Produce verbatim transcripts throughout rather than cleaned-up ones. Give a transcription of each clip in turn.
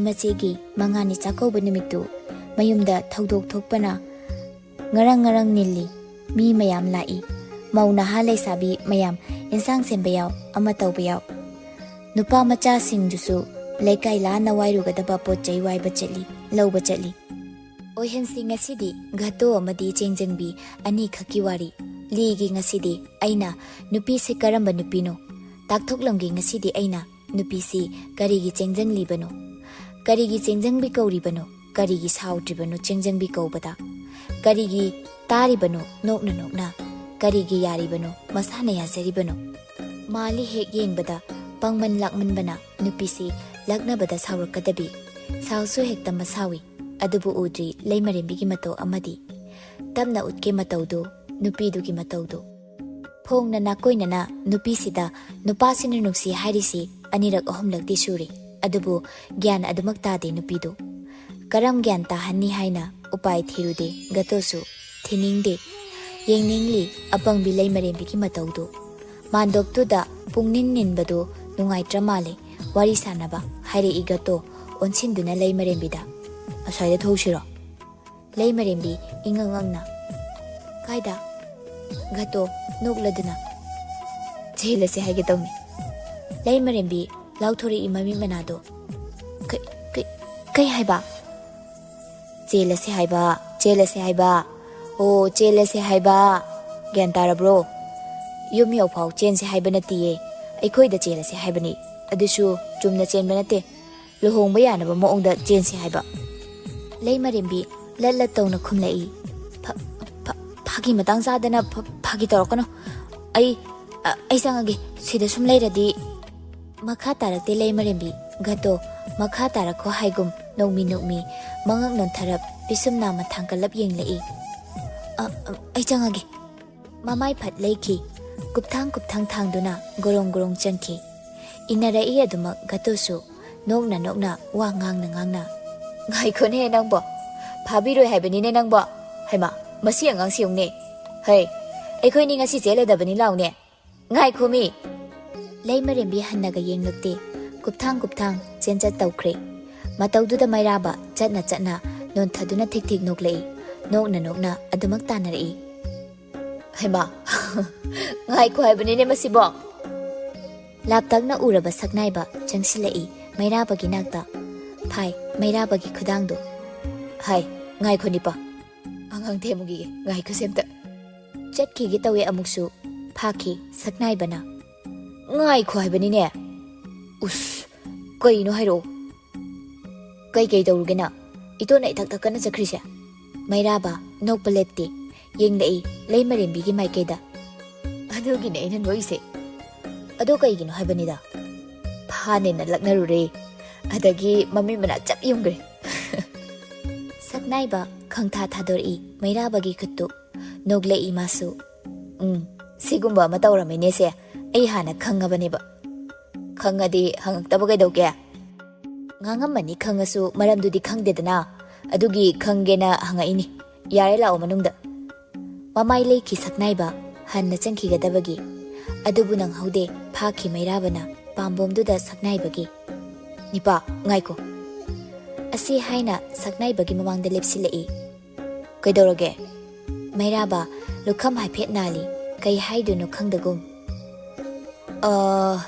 ꯃꯆꯦꯒꯤ ꯃꯉꯥꯅꯤ ꯆꯥꯛꯀꯧꯕ ꯅꯨꯃꯤꯠꯇꯨ ꯃꯌꯨꯝꯗ ꯊꯧꯗꯣꯛ ꯊꯣꯛꯄꯅ ꯉꯔꯪ ꯉꯔꯪ ꯅꯤꯜꯂꯤ꯫ ꯃꯤ ꯃꯌꯥꯝ ꯂꯥꯛꯏ꯫ ꯃꯧ ꯅꯍꯥ ꯂꯩꯁꯥꯕꯤ ꯃꯌꯥꯝ ꯏꯟꯁꯥꯡ ꯁꯦꯝꯕ ꯌꯥꯎ, ꯑꯃ ꯇꯧꯕ ꯌꯥꯎ꯫ ꯅꯨꯄꯥ ꯃꯆꯥꯁꯤꯡꯗꯨꯁꯨ ꯂꯩꯀꯥꯏ ꯂꯥꯟꯅ ꯋꯥꯏꯔꯨꯒꯗꯕ ꯄꯣꯠ ꯆꯩ ꯋꯥꯏꯕ ꯆꯠꯂꯤ, ꯂꯧꯕ ꯆꯠꯂꯤ꯫ ꯑꯣꯏꯍꯟꯁꯤ ꯉꯁꯤꯗꯤ ꯘꯇꯣ ꯑꯃꯗꯤ ꯆꯦꯡꯖꯪꯕꯤ ꯑꯅꯤꯈꯛꯀꯤ ꯋꯥꯔꯤ꯫ ꯂꯤꯒꯤ ꯉꯁꯤꯗꯤ ꯑꯩꯅ ꯅꯨꯄꯤꯁꯤ ꯀꯔꯝꯕ ꯅꯨꯄꯤꯅꯣ? ꯇꯥꯛꯊꯣꯛꯂꯝꯒꯦ ꯉꯁꯤꯗꯤ ꯑꯩꯅ ꯅꯨꯄꯤꯁꯤ ꯀꯔꯤꯒꯤ ꯆꯦꯡꯖꯪꯂꯤꯕꯅꯣ? ꯀꯔꯤꯒꯤ ꯆꯦꯡꯖꯪꯕꯤ ꯀꯧꯔꯤꯕꯅꯣ? ꯀꯔꯤꯒꯤ ꯁꯥꯎꯗ꯭ꯔꯤꯕꯅꯣ ꯆꯦꯡꯖꯪꯕꯤ ꯀꯧꯕꯗ? ꯀꯔꯤꯒꯤ ꯇꯥꯔꯤꯕꯅꯣ ꯅꯣꯛꯅ ꯅꯣꯛꯅ? ꯀꯔꯤꯒꯤ ꯌꯥꯔꯤꯕꯅꯣ ꯃꯁꯥꯅ ꯌꯥꯖꯔꯤꯕꯅꯣ? ꯃꯥꯜꯂꯤ ꯍꯦꯛ ꯌꯦꯡꯕꯗ ꯄꯪꯃꯟ ꯂꯥꯛꯃꯟꯕꯅ ꯅꯨꯄꯤꯁꯤ ꯂꯛꯅꯕꯗ ꯁꯥꯎꯔꯛꯀꯗꯕꯤ꯫ ꯁꯥꯎꯁꯨ ꯍꯦꯛꯇ ꯃꯁꯥꯎꯏ꯫ ꯑꯗꯨꯕꯨ ꯎꯗ꯭ꯔꯤ ꯂꯩꯃꯔꯦꯝꯕꯤꯒꯤ ꯃꯇꯧ ꯑꯃꯗꯤ꯫ ꯇꯞꯅ ꯎꯠꯀꯦ ꯃꯇꯧꯗꯨ, ꯅꯨꯄꯤꯗꯨꯒꯤ ꯃꯇꯧꯗꯨ꯫ ꯐꯣꯡꯅ ꯅꯥꯀꯣꯏꯅꯅ ꯅꯨꯄꯤꯁꯤꯗ ꯅꯨꯄꯥꯁꯤꯅ ꯅꯨꯡꯁꯤ ꯍꯥꯏꯔꯤꯁꯤ ꯑꯅꯤꯔꯛ ꯑꯍꯨꯝꯂꯛꯇꯤ ꯁꯨꯔꯦ꯫ ꯑꯗꯨꯕꯨ ꯒ꯭ꯌꯥꯟ ꯑꯗꯨꯃꯛ ꯇꯥꯗꯦ ꯅꯨꯄꯤꯗꯨ꯫ ꯀꯔꯝ ꯒ꯭ꯌꯥꯟ ꯇꯥꯍꯟꯅꯤ ꯍꯥꯏꯅ ꯎꯄꯥꯏ ꯊꯤꯔꯨꯗꯦ ꯘꯇꯣꯁꯨ꯫ ꯊꯤꯅꯤꯡꯗꯦ꯫ ꯌꯦꯡꯅꯤꯡꯂꯤ ꯑꯄꯪꯕꯤ ꯂꯩꯃꯔꯦꯝꯕꯤꯒꯤ ꯃꯇꯧꯗꯨ꯫ ꯃꯥꯟꯗꯣꯞꯇꯨꯗ ꯄꯨꯡꯅꯤꯟ ꯅꯤꯟꯕꯗꯨ ꯅꯨꯡꯉꯥꯏꯇ꯭ꯔ ꯃꯥꯜꯂꯦ꯫ ꯋꯥꯔꯤ ꯁꯥꯟꯅꯕ ꯍꯥꯏꯔꯛꯏ ꯘꯇꯣ ꯑꯣꯟꯁꯤꯟꯗꯨꯅ ꯂꯩꯃꯔꯦꯝꯕꯤꯗ꯫ ꯑꯁ꯭ꯋꯥꯏꯗ ꯊꯣꯛꯎꯁꯤꯔꯣ? ꯂꯩꯃꯔꯦꯝꯕꯤ ꯏꯉꯛ ꯉꯛꯅ꯫ ꯀꯥꯏꯗ? ꯘꯇꯣ ꯅꯣꯛꯂꯗꯨꯅ꯫ ꯆꯦꯜꯂꯁꯦ ꯍꯥꯏꯒꯦ ꯇꯧꯅꯤ꯫ ꯂꯩꯃꯔꯦꯝꯕꯤ ꯂꯥꯎꯊꯣꯔꯛꯏ ꯃꯃꯤꯠ ꯃꯅꯥꯗꯣ꯫ "ꯀꯩ, ꯀꯩ, ꯀꯩ ꯍꯥꯏꯕ?" "ꯆꯦꯜꯂꯁꯦ ꯍꯥꯏꯕ, ꯆꯦꯜꯂꯁꯦ ꯍꯥꯏꯕ꯫ ꯑꯣ, ꯆꯦꯜꯂꯁꯦ ꯍꯥꯏꯕ꯫ ꯒ꯭ꯌꯥꯟ ꯇꯥꯔꯕ꯭ꯔꯣ? ꯌꯨꯝ ꯌꯧꯐꯥꯎ ꯆꯦꯟꯁꯦ ꯍꯥꯏꯕ ꯅꯠꯇꯤꯌꯦ꯫ ꯑꯩꯈꯣꯏꯗ ꯆꯦꯜꯂꯁꯦ ꯍꯥꯏꯕꯅꯤ꯫ ꯑꯗꯨꯁꯨ ꯆꯨꯝꯅ ꯆꯦꯟꯕ ꯅꯠꯇꯦ꯫ ꯂꯨꯍꯣꯡꯕ ꯌꯥꯅꯕ ꯃꯑꯣꯡꯗ ꯆꯦꯟꯁꯦ ꯍꯥꯏꯕ꯫" ꯂꯩꯃꯔꯦꯝꯕꯤ ꯂꯠ ꯂꯠ ꯇꯧꯅ ꯈꯨꯝꯂꯛꯏ꯫ "ꯐ-, ꯐ-, ꯐꯥꯒꯤ ꯃꯇꯥꯡ ꯆꯥꯗꯅ ꯐ-, ꯐꯥꯒꯤ ꯇꯧꯔꯛꯀꯅꯨ꯫ ꯑꯩ, ꯑ-, ꯑꯩ ꯆꯪꯉꯒꯦ꯫ ꯁꯤꯗ ꯁꯨꯝ ꯂꯩꯔꯗꯤ꯫" ꯃꯈꯥ ꯇꯥꯔꯛꯇꯦ ꯂꯩꯃꯔꯦꯝꯕꯤ꯫ ꯘꯇꯣ ꯃꯈꯥ ꯇꯥꯔꯛꯈꯣ ꯍꯥꯏꯒꯨꯝ ꯅꯣꯡꯃꯤ ꯅꯣꯡꯃꯤ ꯃꯉꯛ ꯅꯣꯟꯊꯔꯞ ꯄꯤꯁꯨꯝ ꯅꯥꯝꯃ ꯊꯥꯡꯒꯠꯂꯞ ꯌꯦꯡꯂꯛꯏ꯫ "ꯑ, ꯑ, ꯑꯩ ꯆꯪꯉꯒꯦ꯫" ꯃꯃꯥꯏ ꯐꯠ ꯂꯩꯈꯤ꯫ ꯀꯨꯞꯊꯥꯡ ꯀꯨꯞꯊꯥꯡ ꯊꯥꯡꯗꯨꯅ ꯒꯣꯔꯣꯡ ꯒꯣꯔꯣꯡ ꯆꯪꯈꯤ꯫ ꯏꯟꯅꯔꯛꯏ ꯑꯗꯨꯃꯛ ꯘꯇꯣꯁꯨ ꯅꯣꯛꯅ ꯅꯣꯛꯅ ꯋꯥ ꯉꯥꯡꯅ ꯉꯥꯡꯅ꯫ "ꯉꯥꯏꯈꯣꯅꯦ ꯅꯪꯕꯣ, ꯐꯥꯕꯤꯔꯣꯏ ꯍꯥꯏꯕꯅꯤꯅꯦ ꯅꯪꯕꯣ꯫ ꯍꯩꯃꯥ, ꯃꯁꯤ ꯑꯉꯥꯡꯁꯤ ꯌꯦꯡꯉꯨꯅꯦ꯫ ꯍꯩ, ꯑꯩꯈꯣꯏꯅꯤ ꯉꯁꯤ ꯆꯦꯜꯂꯗꯕꯅꯤ ꯂꯥꯎꯅꯦ꯫ ꯉꯥꯏꯈꯣꯃꯤ꯫" ꯂꯩꯃꯔꯦꯝꯕꯤ ꯍꯟꯅꯒ ꯌꯦꯡꯂꯛꯇꯦ꯫ ꯀꯨꯞꯊꯥꯡ ꯀꯨꯞꯊꯥꯡ ꯆꯦꯟꯆꯠ ꯇꯧꯈ꯭ꯔꯦ꯫ ꯃꯇꯧꯗꯨꯗ ꯃꯩꯔꯥꯕ ꯆꯠꯅ ꯆꯠꯅ ꯅꯣꯟꯊꯗꯨꯅ ꯊꯤꯛ ꯊꯤꯛ ꯅꯣꯛꯂꯛꯏ꯫ ꯅꯣꯛꯅ ꯅꯣꯛꯅ ꯑꯗꯨꯃꯛ ꯇꯥꯟꯅꯔꯛꯏ꯫ "ꯍꯩꯃꯥ, ꯉꯥꯏꯈꯣ ꯍꯥꯏꯕꯅꯤꯅꯦ ꯃꯁꯤꯕꯣ!" ꯂꯥꯞꯇꯛꯅ ꯎꯔꯕ ꯁꯛꯅꯥꯏꯕ ꯆꯪꯁꯤꯜꯂꯛꯏ ꯃꯩꯔꯥꯕꯒꯤ ꯅꯥꯛꯇ꯫ ꯐꯥꯏ ꯃꯩꯔꯥꯕꯒꯤ ꯈꯨꯗꯥꯡꯗꯨ꯫ "ꯍꯥꯏ, ꯉꯥꯏꯈꯣ ꯅꯤꯄꯥ, ꯑꯉꯥꯡ ꯊꯦꯝꯃꯨꯈꯤꯒꯦ, ꯉꯥꯏꯈꯣꯁꯦ ꯑꯝꯇ꯫" ꯆꯠꯈꯤꯒꯦ ꯇꯧꯋꯦ ꯑꯃꯨꯛꯁꯨ ꯐꯥꯈꯤ ꯁꯛꯅꯥꯏꯕꯅ꯫ "ꯉꯥꯏꯈꯣ ꯍꯥꯏꯕꯅꯤꯅꯦ!" "ꯎꯁ, ꯀꯩꯅꯣ ꯍꯥꯏꯔꯛꯑꯣ꯫" "ꯀꯩ ꯀꯩ ꯇꯧꯔꯨꯒꯦ ꯅꯪ? ꯏꯇꯣꯟꯅ ꯏꯊꯛ ꯊꯛꯀꯠꯅ ꯆꯠꯈ꯭ꯔꯤꯁꯦ?" ꯃꯩꯔꯥꯕ ꯅꯣꯛꯄ ꯂꯦꯞꯇꯦ, ꯌꯦꯡꯂꯛꯏ ꯂꯩꯃꯔꯦꯝꯕꯤꯒꯤ ꯃꯥꯏꯀꯩꯗ꯫ "ꯑꯗꯨꯒꯤꯅꯦ ꯑꯩꯅ ꯅꯣꯛꯏꯁꯦ꯫ ꯑꯗꯣ ꯀꯩꯒꯤꯅꯣ ꯍꯥꯏꯕꯅꯤꯗ꯫ ꯐꯥꯅꯦꯅ ꯂꯛꯅꯔꯨꯔꯦ, ꯑꯗꯒꯤ ꯃꯃꯤꯠ ꯃꯅꯥ ꯆꯞ ꯌꯨꯡꯈ꯭ꯔꯦ꯫" ꯁꯛꯅꯥꯏꯕ ꯈꯪꯊꯥ ꯊꯥꯗꯣꯔꯛꯏ ꯃꯩꯔꯥꯕꯒꯤ ꯈꯨꯠꯇꯨ꯫ ꯅꯣꯛꯂꯛꯏ ꯃꯥꯁꯨ꯫ "ꯎꯝ, ꯁꯤꯒꯨꯝꯕ ꯑꯃ ꯇꯧꯔꯝꯃꯤꯅꯦꯁꯦ, ꯑꯩ ꯍꯥꯟꯅ ꯈꯪꯉꯕꯅꯦꯕ꯫" "ꯈꯪꯉꯗꯤ ꯍꯪꯉꯛꯇꯕ ꯀꯩꯗꯧꯒꯦ?" "ꯉꯥꯡꯉꯝꯃꯅꯤ ꯈꯪꯉꯁꯨ ꯃꯔꯝꯗꯨꯗꯤ ꯈꯪꯗꯦꯗꯅ, ꯑꯗꯨꯒꯤ ꯈꯪꯒꯦꯅ ꯍꯪꯉꯛꯏꯅꯤ꯫ ꯌꯥꯔꯦ, ꯂꯥꯛꯑꯣ ꯃꯅꯨꯡꯗ꯫" ꯃꯃꯥꯏ ꯂꯩꯈꯤ ꯁꯛꯅꯥꯏꯕ ꯍꯟꯅ ꯆꯪꯈꯤꯒꯗꯕꯒꯤ꯫ ꯑꯗꯨꯕꯨ ꯅꯪꯍꯧꯗꯦ, ꯐꯥꯈꯤ ꯃꯩꯔꯥꯕꯅ ꯄꯥꯝꯕꯣꯝꯗꯨꯗ ꯁꯛꯅꯥꯏꯕꯒꯤ꯫ "ꯅꯤꯄꯥ, ꯉꯥꯏꯈꯣ꯫" ꯑꯁꯤ ꯍꯥꯏꯅ ꯁꯛꯅꯥꯏꯕꯒꯤ ꯃꯃꯥꯡꯗ ꯂꯦꯞꯁꯤꯜꯂꯛꯏ꯫ "ꯀꯩꯗꯧꯔꯒꯦ?" ꯃꯩꯔꯥꯕ ꯂꯨꯈꯝ ꯍꯥꯏꯐꯦꯠ ꯅꯥꯜꯂꯤ, ꯀꯩ ꯍꯥꯏꯗꯣꯏꯅꯣ ꯈꯪꯗꯒꯨꯝ꯫ "ꯑ,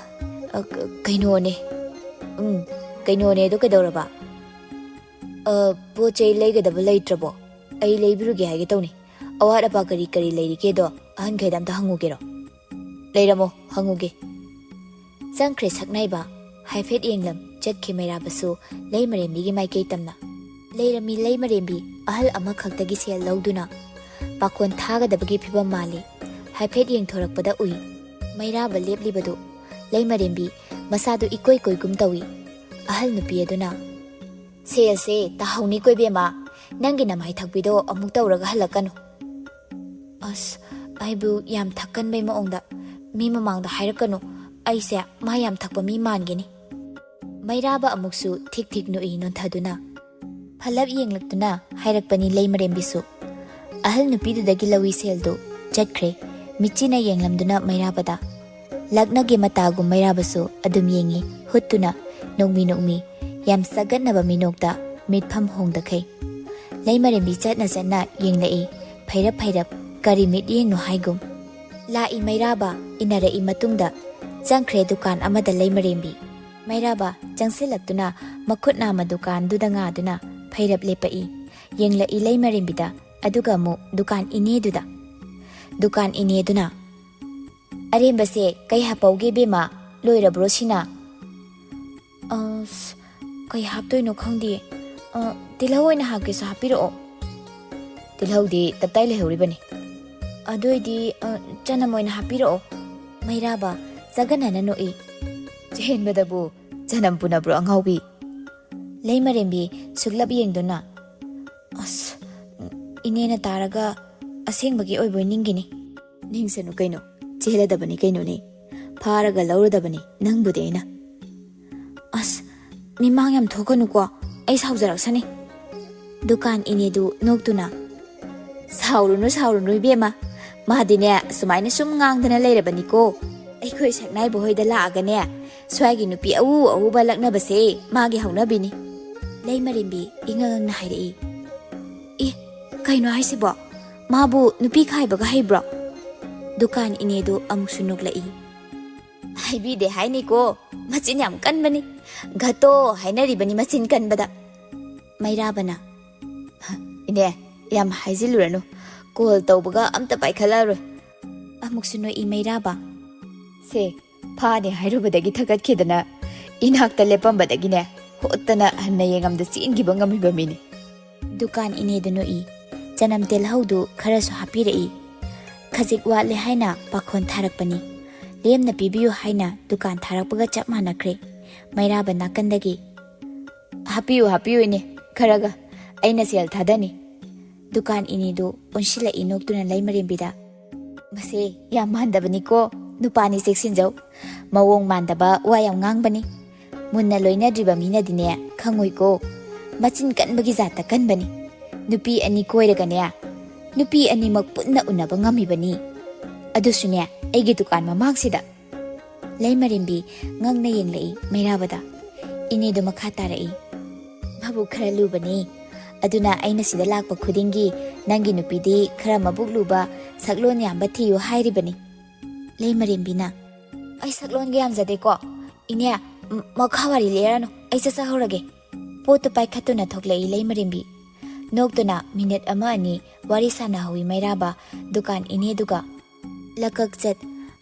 ꯑ, ꯀ-, ꯀꯩꯅꯣꯅꯦ꯫ ꯎꯝ, ꯀꯩꯅꯣꯅꯦ ꯑꯗꯨ ꯀꯩꯗꯧꯔꯕ?" "ꯑ, ꯄꯣꯠ ꯆꯩ ꯂꯩꯒꯗꯕ ꯂꯩꯇ꯭ꯔꯕꯣ? ꯑꯩ ꯂꯩꯕꯤꯔꯨꯒꯦ ꯍꯥꯏꯒꯦ ꯇꯧꯅꯤ꯫ ꯑꯋꯥꯠ ꯑꯄꯥ ꯀꯔꯤ ꯀꯔꯤ ꯂꯩꯔꯤꯒꯦꯗꯣ ꯑꯍꯟꯈꯩꯗ ꯑꯝꯇ ꯍꯪꯉꯨꯒꯦꯔꯣ?" "ꯂꯩꯔꯝꯃꯣ, ꯍꯪꯉꯨꯒꯦ꯫" ꯆꯪꯈ꯭ꯔꯦ ꯁꯛꯅꯥꯏꯕ꯫ ꯍꯥꯏꯐꯦꯠ ꯌꯦꯡꯂꯝ ꯆꯠꯈꯤ ꯃꯩꯔꯥꯕꯁꯨ ꯂꯩꯃꯔꯦꯝꯕꯤꯒꯤ ꯃꯥꯏꯀꯩ ꯇꯝꯅ꯫ ꯂꯩꯔꯝꯃꯤ ꯂꯩꯃꯔꯦꯝꯕꯤ ꯑꯍꯜ ꯑꯃꯈꯛꯇꯒꯤ ꯁꯦꯜ ꯂꯧꯗꯨꯅ ꯄꯥꯈꯣꯟ ꯊꯥꯒꯗꯕꯒꯤ ꯐꯤꯕꯝ ꯃꯥꯜꯂꯤ꯫ ꯍꯥꯏꯐꯦꯠ ꯌꯦꯡꯊꯣꯔꯛꯄꯗ ꯎꯏ ꯃꯩꯔꯥꯕ ꯂꯦꯞꯂꯤꯕꯗꯨ꯫ ꯂꯩꯃꯔꯦꯝꯕꯤ ꯃꯁꯥꯗꯨ ꯏꯀꯣꯏ ꯀꯣꯏꯒꯨꯝ ꯇꯧꯏ꯫ ꯑꯍꯜ ꯅꯨꯄꯤ ꯑꯗꯨꯅ, "ꯁꯦꯜꯁꯦ ꯇꯥꯍꯧꯅꯤꯀꯣ ꯏꯕꯦꯝꯃ, ꯅꯪꯒꯤ ꯅꯃꯥꯏ ꯊꯛꯄꯤꯗꯣ ꯑꯃꯨꯛ ꯇꯧꯔꯒ ꯍꯜꯂꯛꯀꯅꯨ꯫" "ꯑꯁ, ꯑꯩꯕꯨ ꯌꯥꯝ ꯊꯛꯀꯟꯕꯩ ꯃꯑꯣꯡꯗ ꯃꯤ ꯃꯃꯥꯡꯗ ꯍꯥꯏꯔꯛꯀꯅꯨ, ꯑꯩꯁꯦ ꯃꯥ ꯌꯥꯝ ꯊꯛꯄ ꯃꯤ ꯃꯥꯟꯒꯤꯅꯤ꯫" ꯃꯩꯔꯥꯕ ꯑꯃꯨꯛꯁꯨ ꯊꯤꯛ ꯊꯤꯛ ꯅꯣꯛꯏ ꯅꯣꯟꯊꯗꯨꯅ꯫ ꯐꯂꯞ ꯌꯦꯡꯂꯛꯇꯨꯅ ꯍꯥꯏꯔꯛꯄꯅꯤ ꯂꯩꯃꯔꯦꯝꯕꯤꯁꯨ꯫ ꯑꯍꯜ ꯅꯨꯄꯤꯗꯨꯗꯒꯤ ꯂꯧꯏ ꯁꯦꯜꯗꯨ꯫ ꯆꯠꯈ꯭ꯔꯦ꯫ ꯃꯤꯠꯆꯤꯅ ꯌꯦꯡꯂꯝꯗꯨꯅ ꯃꯩꯔꯥꯕꯗ꯫ ꯂꯛꯅꯒꯦ ꯃꯇꯥꯒꯨꯝ ꯃꯩꯔꯥꯕꯁꯨ ꯑꯗꯨꯝ ꯌꯦꯡꯉꯤ, ꯍꯨꯠꯇꯨꯅ ꯅꯣꯡꯃꯤ ꯅꯣꯡꯃꯤ꯫ ꯌꯥꯝ ꯆꯒꯠꯅꯕ ꯃꯤꯅꯣꯛꯇ ꯃꯤꯠꯐꯝ ꯍꯣꯡꯗꯈꯩ꯫ ꯂꯩꯃꯔꯦꯝꯕꯤ ꯆꯠꯅ ꯆꯠꯅ ꯌꯦꯡꯂꯛꯏ, ꯐꯩꯔꯞ ꯐꯩꯔꯞ, ꯀꯔꯤ ꯃꯤꯠꯌꯦꯡꯅꯣ ꯍꯥꯏꯒꯨꯝ꯫ ꯂꯥꯛꯏ ꯃꯩꯔꯥꯕ, ꯏꯟꯅꯔꯛꯏ ꯃꯇꯨꯡꯗ ꯆꯪꯈ꯭ꯔꯦ ꯗꯨꯀꯥꯟ ꯑꯃꯗ ꯂꯩꯃꯔꯦꯝꯕꯤ꯫ ꯃꯩꯔꯥꯕ ꯆꯪꯁꯤꯜꯂꯛꯇꯨꯅ ꯃꯈꯨꯠ ꯅꯥꯝꯃ ꯗꯨꯀꯥꯟꯗꯨꯗ ꯉꯥꯗꯨꯅ ꯐꯩꯔꯞ ꯂꯦꯞꯄꯛꯏ, ꯌꯦꯡꯂꯛꯏ ꯂꯩꯃꯔꯦꯝꯕꯤꯗ, ꯑꯗꯨꯒ ꯑꯃꯨꯛ ꯗꯨꯀꯥꯟ ꯏꯅꯦꯗꯨꯗ꯫ ꯗꯨꯀꯥꯟ ꯏꯅꯦꯗꯨꯅ, "ꯑꯔꯦꯝꯕꯁꯦ ꯀꯩ ꯍꯥꯞꯄꯧꯒꯦ ꯏꯕꯦꯝꯃ? ꯂꯣꯏꯔꯕ꯭ꯔꯣ ꯁꯤꯅ?" "ꯑꯁ, ꯀꯩ ꯍꯥꯞꯇꯣꯏꯅꯣ ꯈꯪꯗꯤꯌꯦ꯫ ꯑ, ꯇꯤꯜꯍꯧ ꯑꯣꯏꯅ ꯍꯥꯞꯀꯦꯁꯨ ꯍꯥꯞꯄꯤꯔꯛꯑꯣ꯫" "ꯇꯤꯜꯍꯧꯗꯤ ꯇꯞꯇꯥꯏ ꯂꯩꯍꯧꯔꯤꯕꯅꯤ꯫" "ꯑꯗꯨ ꯑꯣꯏꯗꯤ, ꯑ, ꯆꯅꯝ ꯑꯣꯏꯅ ꯍꯥꯞꯄꯤꯔꯛꯑꯣ꯫" ꯃꯩꯔꯥꯕ ꯆꯒꯟꯅꯅ ꯅꯣꯛꯏ꯫ "ꯆꯦꯟꯕꯗꯕꯨ ꯆꯅꯝ ꯄꯨꯅꯕ꯭ꯔꯣ ꯑꯉꯥꯎꯕꯤ?" ꯂꯩꯃꯔꯦꯝꯕꯤ ꯁꯨꯛꯂꯞ ꯌꯦꯡꯗꯨꯅ, "ꯑꯁ, ꯏꯅꯦꯅ ꯇꯥꯔꯒ ꯑꯁꯦꯡꯕꯒꯤ ꯑꯣꯏꯕꯣꯏ ꯅꯤꯡꯒꯤꯅꯤ꯫" "ꯅꯤꯡꯁꯅꯨ ꯀꯩꯅꯣ, ꯆꯦꯜꯂꯗꯕꯅꯤ ꯀꯩꯅꯣꯅꯦ, ꯐꯥꯔꯒ ꯂꯧꯔꯗꯕꯅꯤ ꯅꯪꯕꯨꯗꯤ ꯑꯩꯅ꯫" "ꯑꯁ, ꯃꯤꯃꯥꯡ ꯌꯥꯝ ꯊꯣꯛꯀꯅꯨꯀꯣ, ꯑꯩ ꯁꯥꯎꯖꯔꯛꯁꯅꯤ꯫" ꯗꯨꯀꯥꯟ ꯏꯅꯦꯗꯨ ꯅꯣꯛꯇꯨꯅ, "ꯁꯥꯎꯔꯨꯅꯨ, ꯁꯥꯎꯔꯨꯅꯨ ꯏꯕꯦꯝꯃ, ꯃꯥꯗꯤꯅꯦ ꯁꯨꯃꯥꯏꯅ ꯁꯨꯝ ꯉꯥꯡꯗꯅ ꯂꯩꯔꯕꯅꯤꯀꯣ꯫ ꯑꯩꯈꯣꯏ ꯁꯛꯅꯥꯏꯕ ꯍꯣꯏꯗ ꯂꯥꯛꯑꯒꯅꯦ, ꯁ꯭ꯋꯥꯏꯒꯤ ꯅꯨꯄꯤ ꯑꯎ ꯑꯎꯕ ꯂꯛꯅꯕꯁꯦ ꯃꯥꯒꯤ ꯍꯧꯅꯕꯤꯅꯤ꯫" ꯂꯩꯃꯔꯦꯝꯕꯤ ꯏꯉꯛ ꯉꯛꯅ ꯍꯥꯏꯔꯛꯏ꯫ "ꯑꯦ, ꯀꯩꯅꯣ ꯍꯥꯏꯁꯤꯕꯣ? ꯃꯥꯕꯨ ꯅꯨꯄꯤ ꯈꯥꯏꯕꯒ ꯍꯩꯕ꯭ꯔꯣ?" ꯗꯨꯀꯥꯟ ꯏꯅꯦꯗꯨ ꯑꯃꯨꯛꯁꯨ ꯅꯣꯛꯂꯛꯏ꯫ "ꯍꯥꯏꯕꯤꯗꯦ ꯍꯥꯏꯅꯤꯀꯣ, ꯃꯆꯤꯟ ꯌꯥꯝ ꯀꯟꯕꯅꯤ꯫ ꯘꯇꯣ ꯍꯥꯏꯅꯔꯤꯕꯅꯤ ꯃꯆꯤꯟ ꯀꯟꯕꯗ꯫" ꯃꯩꯔꯥꯕꯅ, "ꯏꯅꯦ, ꯌꯥꯝ ꯍꯥꯏꯖꯤꯜꯂꯨꯔꯅꯨ, ꯀꯣꯜ ꯇꯧꯕꯒ ꯑꯝꯇ ꯄꯥꯏꯈꯠꯂꯛꯑꯔꯣꯏ꯫" ꯑꯃꯨꯛꯁꯨ ꯅꯣꯛꯏ ꯃꯩꯔꯥꯕ꯫ "ꯁꯦ, ꯐꯥꯅꯦ ꯍꯥꯏꯔꯨꯕꯗꯒꯤ ꯊꯀꯠꯈꯤꯗꯅ, ꯏꯅꯥꯛꯇ ꯂꯦꯞꯄꯝꯕꯗꯒꯤꯅꯦ, ꯍꯣꯠꯇꯅ ꯍꯟꯅ ꯌꯦꯡꯉꯝꯗ ꯆꯦꯟꯈꯤꯕ ꯉꯝꯃꯤꯕ ꯃꯤꯅꯤ꯫" ꯗꯨꯀꯥꯟ ꯏꯅꯦꯗꯨ ꯅꯣꯛꯏ꯫ ꯆꯅꯝ ꯇꯤꯜꯍꯧꯗꯨ ꯈꯔꯁꯨ ꯍꯥꯞꯄꯤꯔꯛꯏ꯫ ꯈꯖꯤꯛ ꯋꯥꯠꯂꯦ ꯍꯥꯏꯅ ꯄꯥꯈꯣꯟ ꯊꯥꯔꯛꯄꯅꯤ꯫ ꯂꯦꯝꯅ ꯄꯤꯕꯤꯌꯨ ꯍꯥꯏꯅ ꯗꯨꯀꯥꯟ ꯊꯥꯔꯛꯄꯒ ꯆꯞ ꯃꯥꯟꯅꯈ꯭ꯔꯦ꯫ ꯃꯩꯔꯥꯕ ꯅꯥꯀꯟꯗꯒꯤ, "ꯍꯥꯞꯄꯤꯌꯨ, ꯍꯥꯞꯄꯤꯌꯨ ꯏꯅꯦ, ꯈꯔꯒ꯫ ꯑꯩꯅ ꯁꯦꯜ ꯊꯥꯗꯅꯤ꯫" ꯗꯨꯀꯥꯟ ꯏꯅꯦꯗꯨ ꯑꯣꯟꯁꯤꯜꯂꯛꯏ ꯅꯣꯛꯇꯨꯅ ꯂꯩꯃꯔꯦꯝꯕꯤꯗ꯫ "ꯃꯁꯦ ꯌꯥꯝ ꯃꯥꯟꯗꯕꯅꯤꯀꯣ, ꯅꯨꯄꯥꯅꯤ ꯆꯦꯛꯁꯤꯟꯖꯧ꯫ ꯃꯑꯣꯡ ꯃꯥꯟꯗꯕ ꯋꯥ ꯌꯥꯝ ꯉꯥꯡꯕꯅꯤ꯫ ꯃꯨꯟꯅ ꯂꯣꯏꯅꯗ꯭ꯔꯤꯕ ꯃꯤꯅꯗꯤꯅꯦ ꯈꯪꯉꯣꯏꯀꯣ꯫ ꯃꯆꯤꯟ ꯀꯟꯕꯒꯤ ꯖꯥꯠꯇ ꯀꯟꯕꯅꯤ꯫ ꯅꯨꯄꯤ ꯑꯅꯤ ꯀꯣꯏꯔꯒꯅꯦ, ꯅꯨꯄꯤ ꯑꯅꯤꯃꯛ ꯄꯨꯟꯅ ꯎꯅꯕ ꯉꯝꯃꯤꯕꯅꯤ꯫ ꯑꯗꯨꯁꯨꯅꯦ, ꯑꯩꯒꯤ ꯗꯨꯀꯥꯟ ꯃꯃꯥꯡꯁꯤꯗ꯫" ꯂꯩꯃꯔꯦꯝꯕꯤ ꯉꯛꯅ ꯌꯦꯡꯂꯛꯏ ꯃꯩꯔꯥꯕꯗ꯫ ꯏꯅꯦꯗꯨ ꯃꯈꯥ ꯇꯥꯔꯛꯏ, "ꯃꯕꯨꯛ ꯈꯔ ꯂꯨꯕꯅꯤ꯫ ꯑꯗꯨꯅ ꯑꯩꯅ ꯁꯤꯗ ꯂꯥꯛꯄ ꯈꯨꯗꯤꯡꯒꯤ ꯅꯪꯒꯤ ꯅꯨꯄꯤꯗꯤ ꯈꯔ ꯃꯕꯨꯛ ꯂꯨꯕ, ꯁꯛꯂꯣꯟ ꯌꯥꯝꯕ ꯊꯤꯌꯨ ꯍꯥꯏꯔꯤꯕꯅꯤ꯫" ꯂꯩꯃꯔꯦꯝꯕꯤꯅ, "ꯑꯩ ꯁꯛꯂꯣꯟꯒ ꯌꯥꯝꯖꯗꯦꯀꯣ꯫ ꯏꯅꯦ, ꯃ-, ꯃꯈꯥ ꯋꯥꯔꯤ ꯂꯤꯔꯅꯨ, ꯑꯩ ꯆꯠꯆꯍꯧꯔꯒꯦ꯫" ꯄꯣꯠꯇꯨ ꯄꯥꯏꯈꯠꯇꯨꯅ ꯊꯣꯛꯂꯛꯏ ꯂꯩꯃꯔꯦꯝꯕꯤ꯫ ꯅꯣꯛꯇꯨꯅ ꯃꯤꯅꯤꯠ ꯑꯃ ꯑꯅꯤ ꯋꯥꯔꯤ ꯁꯥꯟꯅꯍꯧꯏ ꯃꯩꯔꯥꯕ ꯗꯨꯀꯥꯟ ꯏꯅꯦꯗꯨꯒ꯫ ꯂꯀꯛ ꯆꯠ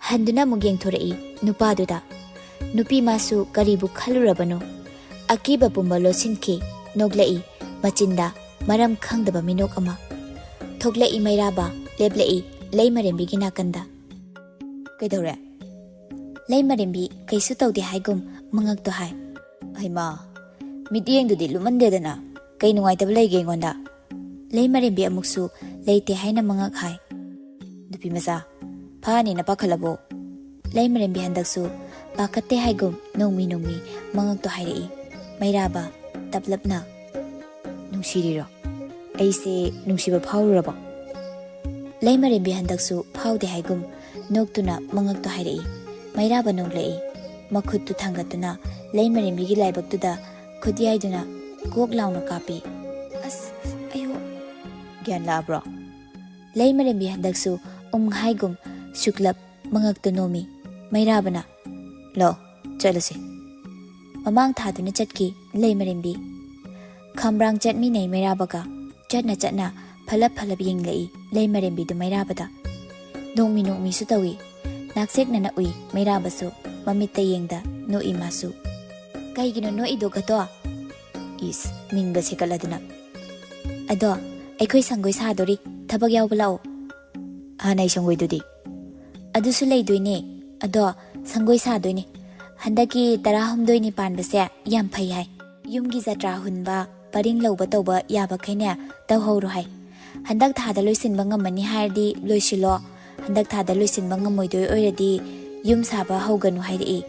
ꯍꯟꯗꯨꯅ ꯑꯃꯨꯛ ꯌꯦꯡꯊꯣꯔꯛꯏ ꯅꯨꯄꯥꯗꯨꯗ꯫ ꯅꯨꯄꯤ ꯃꯥꯁꯨ ꯀꯔꯤꯕꯨ ꯈꯜꯂꯨꯔꯕꯅꯣ? ꯑꯀꯤꯕ ꯄꯨꯝꯕ ꯂꯣꯠꯁꯤꯟꯈꯤ, ꯅꯣꯛꯂꯛꯏ, ꯃꯆꯤꯟꯗ ꯃꯔꯝ ꯈꯪꯗꯕ ꯃꯤꯅꯣꯛ ꯑꯃ꯫ ꯊꯣꯛꯂꯛꯏ ꯃꯩꯔꯥꯕ, ꯂꯦꯞꯂꯛꯏ ꯂꯩꯃꯔꯦꯝꯕꯤꯒꯤ ꯅꯥꯀꯟꯗ꯫ "ꯀꯩꯗꯧꯔꯦ?" ꯂꯩꯃꯔꯦꯝꯕꯤ ꯀꯩꯁꯨ ꯇꯧꯗꯦ ꯍꯥꯏꯒꯨꯝ ꯃꯉꯛꯇꯣ ꯍꯥꯏ꯫ "ꯍꯩꯃꯥ, ꯃꯤꯠꯌꯦꯡꯗꯨꯗꯤ ꯂꯨꯃꯟꯗꯦꯗꯅ꯫ ꯀꯩ ꯅꯨꯡꯉꯥꯏꯇꯕ ꯂꯩꯒꯦ ꯑꯩꯉꯣꯟꯗ?" ꯂꯩꯃꯔꯦꯝꯕꯤ ꯑꯃꯨꯛꯁꯨ ꯂꯩꯇꯦ ꯍꯥꯏꯅ ꯃꯉꯛ ꯍꯥꯏ꯫ "ꯅꯨꯄꯤ ꯃꯆꯥ, ꯐꯥꯅꯤꯅ ꯄꯥꯈꯠꯂꯕꯣ?" ꯂꯩꯃꯔꯦꯝꯕꯤ ꯍꯟꯗꯛꯁꯨ ꯄꯥꯈꯠꯇꯦ ꯍꯥꯏꯒꯨꯝ ꯅꯣꯡꯃꯤ ꯅꯣꯡꯃꯤ ꯃꯉꯛꯇꯣ ꯍꯥꯏꯔꯛꯏ꯫ ꯃꯩꯔꯥꯕ ꯇꯞꯂꯞꯅ, "ꯅꯨꯡꯁꯤꯔꯤꯔꯣ? ꯑꯩꯁꯦ ꯅꯨꯡꯁꯤꯕ ꯐꯥꯎꯔꯨꯔꯕꯣ?" ꯂꯩꯃꯔꯦꯝꯕꯤ ꯍꯟꯗꯛꯁꯨ ꯐꯥꯎꯗꯦ ꯍꯥꯏꯒꯨꯝ ꯅꯣꯛꯇꯨꯅ ꯃꯉꯛꯇꯣ ꯍꯥꯏꯔꯛꯏ꯫ ꯃꯩꯔꯥꯕ ꯅꯣꯛꯂꯛꯏ꯫ ꯃꯈꯨꯠꯇꯨ ꯊꯥꯡꯒꯠꯇꯨꯅ ꯂꯩꯃꯔꯦꯝꯕꯤꯒꯤ ꯂꯥꯏꯕꯛꯇꯨꯗ ꯈꯨꯠ ꯌꯥꯏꯗꯨꯅ ꯀꯣꯛ ꯂꯥꯎꯅ ꯀꯥꯞꯄꯤ꯫ "ꯑꯁ, ꯑꯌꯣ!" "ꯒ꯭ꯌꯥꯟ ꯂꯥꯛꯑꯕ꯭ꯔꯣ?" ꯂꯩꯃꯔꯦꯝꯕꯤ ꯍꯟꯗꯛꯁꯨ ꯎꯝ ꯍꯥꯏꯒꯨꯝ ꯁꯨꯛꯂꯞ ꯃꯉꯛꯇꯨ ꯅꯣꯝꯃꯤ꯫ ꯃꯩꯔꯥꯕꯅ, "ꯂꯥꯛꯑꯣ, ꯆꯠꯂꯁꯤ꯫" ꯃꯃꯥꯡ ꯊꯥꯗꯨꯅ ꯆꯠꯈꯤ ꯂꯩꯃꯔꯦꯝꯕꯤ꯫ ꯈꯝꯕ꯭ꯔꯥꯡ ꯆꯠꯃꯤꯟꯅꯩ ꯃꯩꯔꯥꯕꯒ꯫ ꯆꯠꯅ ꯆꯠꯅ ꯐꯂꯞ ꯐꯂꯞ ꯌꯦꯡꯂꯛꯏ ꯂꯩꯃꯔꯦꯝꯕꯤꯗꯨ ꯃꯩꯔꯥꯕꯗ꯫ ꯅꯣꯡꯃꯤ ꯅꯣꯡꯃꯤꯁꯨ ꯇꯧꯏ꯫ ꯅꯥꯛꯆꯦꯛꯅꯅ ꯎꯏ ꯃꯩꯔꯥꯕꯁꯨ꯫ ꯃꯃꯤꯠꯇ ꯌꯦꯡꯗ ꯅꯣꯛꯏ ꯃꯥꯁꯨ꯫ "ꯀꯩꯒꯤꯅꯣ ꯅꯣꯛꯏꯗꯣ ꯒꯇꯣ?" "ꯏꯁ, ꯃꯤꯡꯒ ꯁꯦꯀꯠꯂꯗꯅ꯫" "ꯑꯗꯣ, ꯑꯩꯈꯣꯏ ꯁꯪꯒꯣꯏ ꯁꯥꯗꯣꯔꯤ, ꯊꯕꯛ ꯌꯥꯎꯕ ꯂꯥꯛꯑꯣ꯫" "ꯍꯥꯟꯅ ꯑꯩ ꯁꯪꯒꯣꯏꯗꯨꯗꯤ?" "ꯑꯗꯨꯁꯨ ꯂꯩꯗꯣꯏꯅꯦ꯫ ꯑꯗꯣ, ꯁꯪꯒꯣꯏ ꯁꯥꯗꯣꯏꯅꯦ꯫ ꯍꯟꯗꯛꯀꯤ ꯇꯔꯥꯍꯨꯝꯗꯣꯏꯅꯤ ꯄꯥꯟꯕꯁꯦ ꯌꯥꯝ ꯐꯩ ꯍꯥꯏ꯫ ꯌꯨꯝꯒꯤ ꯖꯇ꯭ꯔꯥ ꯍꯨꯟꯕ, ꯄꯔꯤꯡ ꯂꯧꯕ ꯇꯧꯕ ꯌꯥꯕꯈꯩꯅꯦ ꯇꯧꯍꯧꯔꯣ ꯍꯥꯏ꯫ ꯍꯟꯗꯛ ꯊꯥꯗ ꯂꯣꯏꯁꯤꯟꯕ ꯉꯝꯃꯅꯤ ꯍꯥꯏꯔꯗꯤ ꯂꯣꯏꯁꯤꯜꯂꯣ꯫ ꯍꯟꯗꯛ ꯊꯥꯗ ꯂꯣꯏꯁꯤꯟꯕ ꯉꯝꯃꯣꯏꯗꯣꯏ ꯑꯣꯏꯔꯗꯤ ꯌꯨꯝ ꯁꯥꯕ ꯍꯧꯒꯅꯨ ꯍꯥꯏꯔꯛꯏ꯫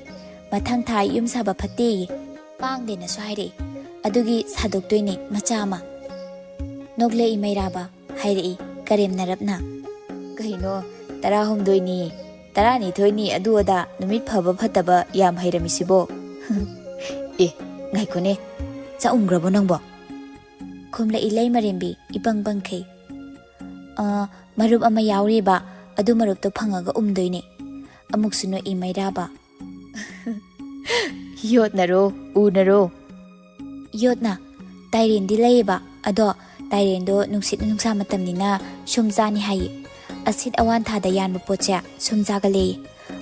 ꯃꯊꯪ ꯊꯥ ꯌꯨꯝ ꯁꯥꯕ ꯐꯠꯇꯦꯌꯦ꯫ ꯄꯥꯡꯗꯦꯅꯁꯨ ꯍꯥꯏꯔꯛꯏ꯫ ꯑꯗꯨꯒꯤ ꯁꯥꯗꯣꯛꯇꯣꯏꯅꯦ ꯃꯆꯥ ꯑꯃ꯫" ꯅꯣꯛꯂꯛꯏ ꯃꯩꯔꯥꯕ꯫ ꯍꯥꯏꯔꯛꯏ ꯀꯔꯦꯝꯅꯔꯞꯅ꯫ "ꯀꯩꯅꯣ, ꯇꯔꯥꯍꯨꯝꯗꯣꯏꯅꯤ, ꯇꯔꯥꯅꯤꯊꯣꯏꯅꯤ, ꯑꯗꯨ ꯑꯗꯥ ꯅꯨꯃꯤꯠ ꯐꯕ ꯐꯠꯇꯕ ꯌꯥꯝ ꯍꯩꯔꯝꯃꯤꯁꯤꯕꯣ?" "ꯑꯦ, "ꯉꯥꯏꯈꯣꯅꯦ, ꯆꯥꯛ ꯎꯝꯈ꯭ꯔꯕꯣ ꯅꯪꯕꯣ?" ꯈꯨꯝꯂꯛꯏ ꯂꯩꯃꯔꯦꯝꯕꯤ ꯏꯄꯪ ꯄꯪꯈꯩ꯫ "ꯑ, ꯃꯔꯨꯞ ꯑꯃ ꯌꯥꯎꯔꯤꯕ, ꯑꯗꯨ ꯃꯔꯨꯞꯇꯣ ꯐꯪꯉꯒ ꯎꯝꯗꯣꯏꯅꯦ꯫" ꯑꯃꯨꯛꯁꯨ ꯅꯣꯛꯏ ꯃꯩꯔꯥꯕ꯫ "ꯌꯣꯠꯅꯔꯣ, ꯎꯅꯔꯣ?" "ꯌꯣꯠꯅ꯫ ꯇꯥꯏꯔꯦꯟꯗꯤ ꯂꯩꯌꯦꯕ, ꯑꯗꯣ ꯇꯥꯏꯔꯦꯟꯗꯣ ꯅꯨꯡꯁꯤꯠ ꯅꯨꯡꯁꯥ ꯃꯇꯝꯅꯤꯅ ꯁꯨꯝ ꯆꯥꯅꯤ ꯍꯥꯏꯌꯦ꯫ ꯑꯁꯤꯠ ꯑꯋꯥꯟ ꯊꯥꯗ ꯌꯥꯟꯕ ꯄꯣꯠꯁꯦ ꯁꯨꯝ ꯆꯥꯒꯜꯂꯦꯌꯦ꯫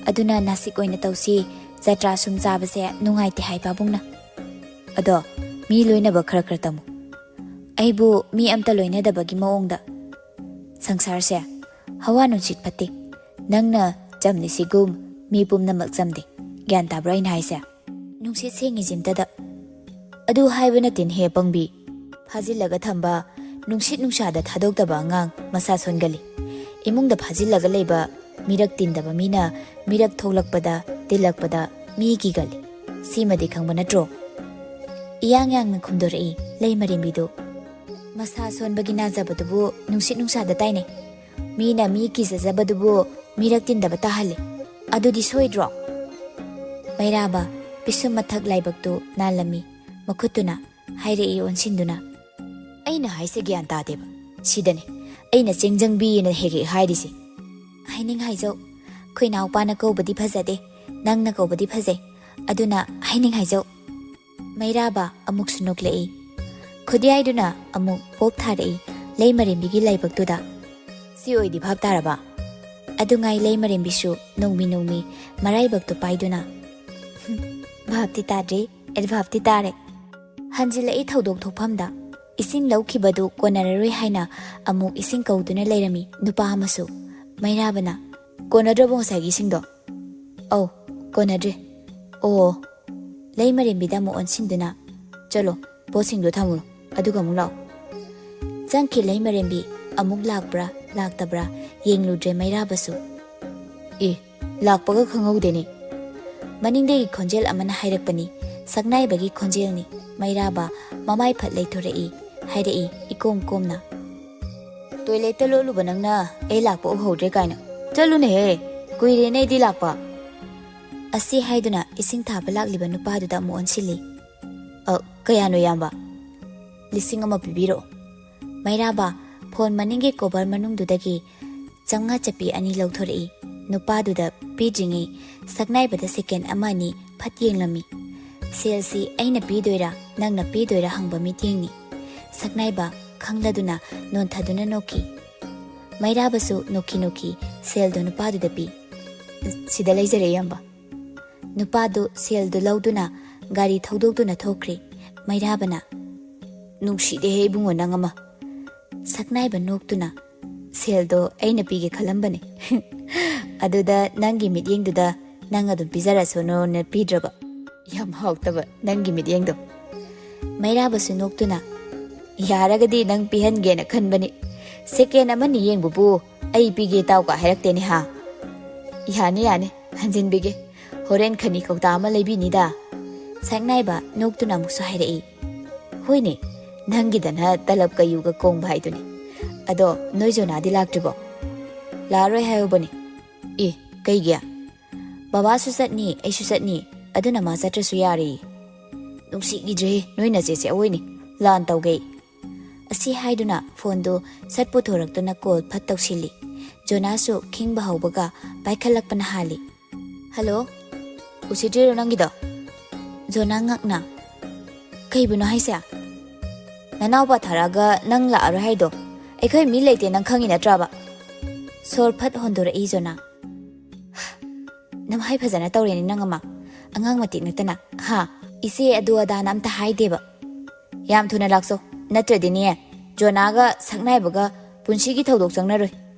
ꯑꯗꯨꯅ ꯅꯥꯁꯤꯛ ꯑꯣꯏꯅ ꯇꯧꯁꯤ, ꯖꯇ꯭ꯔꯥ ꯁꯨꯝ ꯆꯥꯕꯁꯦ ꯅꯨꯡꯉꯥꯏꯇꯦ ꯍꯥꯏ ꯄꯥꯕꯨꯡꯅ꯫ ꯑꯗꯣ ꯃꯤ ꯂꯣꯏꯅꯕ ꯈꯔ ꯈꯔ ꯇꯝꯃꯨ꯫ ꯑꯩꯕꯨ ꯃꯤ ꯑꯝꯇ ꯂꯣꯏꯅꯗꯕꯒꯤ ꯃꯑꯣꯡꯗ꯫ ꯁꯪꯁꯥꯔꯁꯦ ꯍꯋꯥ ꯅꯨꯡꯁꯤꯠ ꯐꯠꯇꯦ꯫ ꯅꯪꯅ ꯆꯝꯂꯤꯁꯤꯒꯨꯝ ꯃꯤ ꯄꯨꯝꯅꯃꯛ ꯆꯝꯗꯦ꯫ ꯒ꯭ꯌꯥꯟ ꯇꯥꯕ꯭ꯔꯥ ꯑꯩꯅ ꯍꯥꯏꯁꯦ? ꯅꯨꯡꯁꯤꯠ ꯁꯦꯡꯉꯤꯁꯤꯝꯇꯗ꯫ ꯑꯗꯨ ꯍꯥꯏꯕ ꯅꯠꯇꯦꯅꯦꯍꯦ ꯄꯪꯕꯤ꯫ ꯐꯥꯖꯤꯜꯂꯒ ꯊꯝꯕ, ꯅꯨꯡꯁꯤꯠ ꯅꯨꯡꯁꯥꯗ ꯊꯥꯗꯣꯛꯇꯕ ꯑꯉꯥꯡ ꯃꯁꯥ ꯁꯣꯟꯒꯜꯂꯤ꯫ ꯏꯃꯨꯡꯗ ꯐꯥꯖꯤꯜꯂꯒ ꯂꯩꯕ ꯃꯤꯔꯛ ꯇꯤꯟꯗꯕ ꯃꯤꯅ ꯃꯤꯔꯛ ꯊꯣꯛꯂꯛꯄꯗ, ꯇꯤꯜꯂꯛꯄꯗ ꯃꯤ ꯀꯤꯒꯜꯂꯤ꯫ ꯁꯤꯃꯗꯤ ꯈꯪꯕ ꯅꯠꯇ꯭ꯔꯣ?" ꯏꯌꯥꯡ ꯌꯥꯡꯅ ꯈꯨꯝꯗꯣꯔꯛꯏ ꯂꯩꯃꯔꯦꯝꯕꯤꯗꯨ꯫ "ꯃꯁꯥ ꯁꯣꯟꯕꯒꯤ ꯅꯥꯖꯕꯗꯨꯕꯨ ꯅꯨꯡꯁꯤꯠ ꯅꯨꯡꯁꯥꯗ ꯇꯥꯏꯅꯩ꯫ ꯃꯤꯅ ꯃꯤ ꯀꯤꯖꯖꯕꯗꯨꯕꯨ ꯃꯤꯔꯛ ꯇꯤꯟꯗꯕ ꯇꯥꯍꯜꯂꯤ꯫ ꯑꯗꯨꯗꯤ ꯁꯣꯏꯗ꯭ꯔꯣ?" ꯃꯩꯔꯥꯕ ꯄꯤꯁꯨꯝ ꯃꯊꯛ ꯂꯥꯏꯕꯛꯇꯨ ꯅꯥꯜꯂꯝꯃꯤ꯫ ꯃꯈꯨꯠꯇꯨꯅ ꯍꯥꯏꯔꯛꯏ ꯑꯣꯟꯁꯤꯟꯗꯨꯅ꯫ "ꯑꯩꯅ ꯍꯥꯏꯁꯦ ꯒ꯭ꯌꯥꯟ ꯇꯥꯗꯦꯕ꯫ ꯁꯤꯗꯅꯦ ꯑꯩꯅ ꯆꯦꯡꯖꯪꯕꯤꯅ ꯍꯦꯛ ꯍꯦꯛ ꯍꯥꯏꯔꯤꯁꯦ꯫" "ꯍꯥꯏꯅꯤꯡ ꯍꯥꯏꯖꯧ꯫ ꯑꯩꯈꯣꯏ ꯏꯅꯥꯎꯄꯥꯅ ꯀꯧꯕꯗꯤ ꯐꯖꯗꯦ, ꯅꯪꯅ ꯀꯧꯕꯗꯤ ꯐꯖꯩ꯫ ꯑꯗꯨꯅ ꯍꯥꯏꯅꯤꯡ ꯍꯥꯏꯖꯧ꯫" ꯃꯩꯔꯥꯕ ꯑꯃꯨꯛꯁꯨ ꯅꯣꯛꯂꯛꯏ꯫ ꯈꯨꯗꯤꯌꯥꯏꯗꯨꯅ ꯑꯃꯨꯛ ꯄꯣꯞ ꯊꯥꯔꯛꯏ ꯂꯩꯃꯔꯦꯝꯕꯤꯒꯤ ꯂꯥꯏꯕꯛꯇꯨꯗ꯫ "ꯁꯤ ꯑꯣꯏꯗꯤ ꯚꯥꯞ ꯇꯥꯔꯕ?" ꯑꯗꯨꯉꯥꯏ ꯂꯩꯃꯔꯦꯝꯕꯤꯁꯨ ꯅꯣꯡꯃꯤ ꯅꯣꯡꯃꯤ ꯃꯔꯥꯏꯕꯛꯇꯨ ꯄꯥꯏꯗꯨꯅ꯫ "ꯚꯥꯞꯇꯤ ꯇꯥꯗ꯭ꯔꯤ, ꯑꯦ ꯚꯥꯞꯇꯤ ꯇꯥꯔꯦ꯫" ꯍꯟꯖꯤꯜꯂꯛꯏ ꯊꯧꯗꯣꯛ ꯊꯣꯛꯐꯝꯗ꯫ ꯏꯁꯤꯡ ꯂꯧꯈꯤꯕꯗꯨ ꯀꯣꯟꯅꯔꯔꯣꯏ ꯍꯥꯏꯅ ꯑꯃꯨꯛ ꯏꯁꯤꯡ ꯀꯧꯗꯨꯅ ꯂꯩꯔꯝꯃꯤ ꯅꯨꯄꯥ ꯑꯃꯁꯨ꯫ ꯃꯩꯔꯥꯕꯅ, "ꯀꯣꯟꯅꯗ꯭ꯔꯕꯣ ꯉꯁꯥꯏꯒꯤ ꯏꯁꯤꯡꯗꯣ?" "ꯑꯧ, ꯀꯣꯟꯅꯗ꯭ꯔꯦ꯫" "ꯑꯣ꯫" ꯂꯩꯃꯔꯦꯝꯕꯤꯗ ꯑꯃꯨꯛ ꯑꯣꯟꯁꯤꯟꯗꯨꯅ, "ꯆꯠꯂꯣ, ꯄꯣꯠꯁꯤꯡꯗꯣ ꯊꯝꯃꯨꯔꯣ, ꯑꯗꯨꯒ ꯑꯃꯨꯛ ꯂꯥꯛꯑꯣ꯫" ꯆꯪꯈꯤ ꯂꯩꯃꯔꯦꯝꯕꯤ꯫ ꯑꯃꯨꯛ ꯂꯥꯛꯄ꯭ꯔꯥ ꯂꯥꯛꯇꯕ꯭ꯔꯥ ꯌꯦꯡꯂꯨꯗ꯭ꯔꯦ ꯃꯩꯔꯥꯕꯁꯨ꯫ "ꯑꯦ, ꯂꯥꯛꯄꯒ ꯈꯪꯍꯧꯗꯦꯅꯦ꯫" ꯃꯅꯤꯡꯗꯒꯤ ꯈꯣꯟꯖꯦꯜ ꯑꯃꯅ ꯍꯥꯏꯔꯛꯄꯅꯤ꯫ ꯁꯛꯅꯥꯏꯕꯒꯤ ꯈꯣꯟꯖꯦꯜꯅꯤ꯫ ꯃꯩꯔꯥꯕ ꯃꯃꯥꯏ ꯐꯠ ꯂꯩꯊꯣꯔꯛꯏ꯫ ꯍꯥꯏꯔꯛꯏ ꯏꯀꯣꯝ ꯀꯣꯝꯅ꯫ "ꯇꯣꯏꯂꯦꯠꯇ ꯂꯣꯠꯂꯨꯕ ꯅꯪꯅ ꯑꯩ ꯂꯥꯛꯄ ꯎꯍꯧꯗ꯭ꯔꯦ ꯀꯥꯏꯅ꯫ ꯆꯠꯂꯨꯅꯦꯍꯦ, ꯀꯨꯏꯔꯦꯅꯦ ꯑꯩꯗꯤ ꯂꯥꯛꯄ꯫" ꯑꯁꯤ ꯍꯥꯏꯗꯨꯅ ꯏꯁꯤꯡ ꯊꯥꯕ ꯂꯥꯛꯂꯤꯕ ꯅꯨꯄꯥꯗꯨꯗ ꯑꯃꯨꯛ ꯑꯣꯟꯁꯤꯜꯂꯤ꯫ "ꯑ, ꯀꯌꯥꯅꯣ, ꯏꯌꯥꯝꯕ?" "ꯂꯤꯁꯤꯡ ꯑꯃ ꯄꯤꯕꯤꯔꯛꯑꯣ꯫" ꯃꯩꯔꯥꯕ ꯐꯣꯟ ꯃꯅꯤꯡꯒꯤ ꯀꯣꯚꯔ ꯃꯅꯨꯡꯗꯨꯗꯒꯤ ꯆꯥꯝꯃꯉꯥ ꯆꯞꯄꯤ ꯑꯅꯤ ꯂꯧꯊꯣꯔꯛꯏ꯫ ꯅꯨꯄꯥꯗꯨꯗ ꯄꯤꯗ꯭ꯔꯤꯉꯩ ꯁꯛꯅꯥꯏꯕꯗ ꯁꯦꯀꯦꯟ ꯑꯃ ꯑꯅꯤ ꯐꯠ ꯌꯦꯡꯂꯝꯃꯤ꯫ "ꯁꯦꯜꯁꯤ ꯑꯩꯅ ꯄꯤꯗꯣꯏꯔꯥ, ꯅꯪꯅ ꯄꯤꯗꯣꯏꯔꯥ ꯍꯪꯕ ꯃꯤꯠꯌꯦꯡꯅꯤ꯫" ꯁꯛꯅꯥꯏꯕ ꯈꯪꯂꯗꯨꯅ ꯅꯣꯟꯊꯗꯨꯅ ꯅꯣꯛꯈꯤ꯫ ꯃꯩꯔꯥꯕꯁꯨ ꯅꯣꯛꯈꯤ ꯅꯣꯛꯈꯤ ꯁꯦꯜꯗꯨ ꯅꯨꯄꯥꯗꯨꯗ ꯄꯤ꯫ "ꯁꯤꯗ ꯂꯩꯖꯔꯦ, ꯏꯌꯥꯝꯕ꯫" ꯅꯨꯄꯥꯗꯨ ꯁꯦꯜꯗꯨ ꯂꯧꯗꯨꯅ ꯒꯥꯔꯤ ꯊꯧꯗꯣꯛꯇꯨꯅ ꯊꯣꯛꯈ꯭ꯔꯦ꯫ ꯃꯩꯔꯥꯕꯅ, "ꯅꯨꯡꯁꯤꯗꯦꯍꯦ ꯏꯕꯨꯡꯉꯣ ꯅꯪ ꯑꯃ꯫" ꯁꯛꯅꯥꯏꯕ ꯅꯣꯛꯇꯨꯅ, "ꯁꯦꯜꯗꯣ ꯑꯩꯅ ꯄꯤꯒꯦ ꯈꯜꯂꯝꯕꯅꯦ꯫ ꯑꯗꯨꯗ ꯅꯪꯒꯤ ꯃꯤꯠꯌꯦꯡꯗꯨꯗ ꯅꯪ ꯑꯗꯨꯝ ꯄꯤꯖꯔꯁꯅꯨꯅ ꯄꯤꯗ꯭ꯔꯕ꯫ ꯌꯥꯝ ꯍꯥꯎꯇꯕ ꯅꯪꯒꯤ ꯃꯤꯠꯌꯦꯡꯗꯣ꯫" ꯃꯩꯔꯥꯕꯁꯨ ꯅꯣꯛꯇꯨꯅ, "ꯌꯥꯔꯒꯗꯤ ꯅꯪ ꯄꯤꯍꯟꯒꯦꯅ ꯈꯟꯕꯅꯤ꯫ ꯁꯦꯀꯦꯟ ꯑꯃꯅꯤ ꯌꯦꯡꯕꯕꯨ ꯑꯩ ꯄꯤꯒꯦ ꯇꯥꯎꯒ ꯍꯥꯏꯔꯛꯇꯦꯅꯦ ꯍꯥ?" "ꯌꯥꯅꯤ, ꯌꯥꯅꯤ, ꯍꯟꯖꯤꯟꯕꯤꯒꯦ꯫ ꯍꯣꯔꯦꯟ ꯈꯅꯤ ꯀꯧꯇꯥ ꯑꯃ ꯂꯩꯕꯤꯅꯤꯗ꯫" ꯁꯛꯅꯥꯏꯕ ꯅꯣꯛꯇꯨꯅ ꯑꯃꯨꯛꯁꯨ ꯍꯥꯏꯔꯛꯏ꯫ "ꯍꯣꯏꯅꯦ, ꯅꯪꯒꯤꯗꯅ ꯇꯂꯕ ꯀꯌꯨꯒ ꯀꯣꯡꯕ ꯍꯥꯏꯗꯨꯅꯤ꯫ ꯑꯗꯣ ꯅꯣꯏ ꯖꯣꯅꯥꯗꯤ ꯂꯥꯛꯇ꯭ꯔꯤꯕꯣ?" "ꯂꯥꯛꯑꯔꯣꯏ ꯍꯥꯏꯍꯧꯕꯅꯦ꯫" "ꯑꯦ, ꯀꯩꯒꯤ?" "ꯕꯕꯥꯁꯨ ꯆꯠꯅꯤ, ꯑꯩꯁꯨ ꯆꯠꯅꯤ, ꯑꯗꯨꯅ ꯃꯥ ꯆꯠꯇ꯭ꯔꯁꯨ ꯌꯥꯔꯦ꯫" "ꯅꯨꯡꯁꯤꯈꯤꯗ꯭ꯔꯦ ꯅꯣꯏ ꯅꯆꯦꯁꯦ ꯑꯋꯣꯏꯅꯦ, ꯂꯥꯟ ꯇꯧꯒꯦ꯫" ꯑꯁꯤ ꯍꯥꯏꯗꯨꯅ ꯐꯣꯟꯗꯨ ꯁꯠ ꯄꯨꯊꯣꯔꯛꯇꯨꯅ ꯀꯣꯜ ꯐꯠ ꯇꯧꯁꯤꯜꯂꯤ꯫ ꯖꯣꯅꯥꯁꯨ ꯈꯤꯡꯕ ꯍꯧꯕꯒ ꯄꯥꯏꯈꯠꯂꯛꯄꯅ ꯍꯥꯜꯂꯤ꯫ "ꯍꯜꯂꯣ, ꯎꯁꯤꯠꯇ꯭ꯔꯤꯔꯣ ꯅꯪꯒꯤꯗꯣ?" ꯖꯣꯅꯥ ꯉꯛꯅ, "ꯀꯩꯕꯨꯅꯣ ꯍꯥꯏꯁꯦ? ꯅꯅꯥꯎꯄꯥ ꯊꯥꯔꯛꯑꯒ ꯅꯪ ꯂꯥꯛꯑꯔꯣꯏ ꯍꯥꯏꯗꯣ? ꯑꯩꯈꯣꯏ ꯃꯤ ꯂꯩꯇꯦ ꯅꯪ ꯈꯪꯉꯤ ꯅꯠꯇ꯭ꯔꯕ?" ꯁꯣꯔ ꯐꯠ ꯍꯣꯟꯗꯣꯔꯛꯏ ꯖꯣꯅꯥ꯫ "ꯅꯃꯥꯏ ꯐꯖꯅ ꯇꯧꯔꯦꯅꯦ ꯅꯪ ꯑꯃ꯫ ꯑꯉꯥꯡ ꯃꯇꯤꯛ ꯅꯠꯇꯅ, ꯍꯥ? ꯏꯆꯦ ꯑꯗꯨ ꯑꯗꯥꯅ ꯑꯝꯇ ꯍꯥꯏꯗꯦꯕ꯫" "ꯌꯥꯝ ꯊꯨꯅ ꯂꯥꯛꯆꯧ, ꯅꯠꯇ꯭ꯔꯗꯤꯅꯦ, ꯖꯣꯅꯥꯒ ꯁꯛꯅꯥꯏꯕꯒ ꯄꯨꯟꯁꯤꯒꯤ ꯊꯧꯗꯣꯛ ꯆꯪꯅꯔꯣꯏ꯫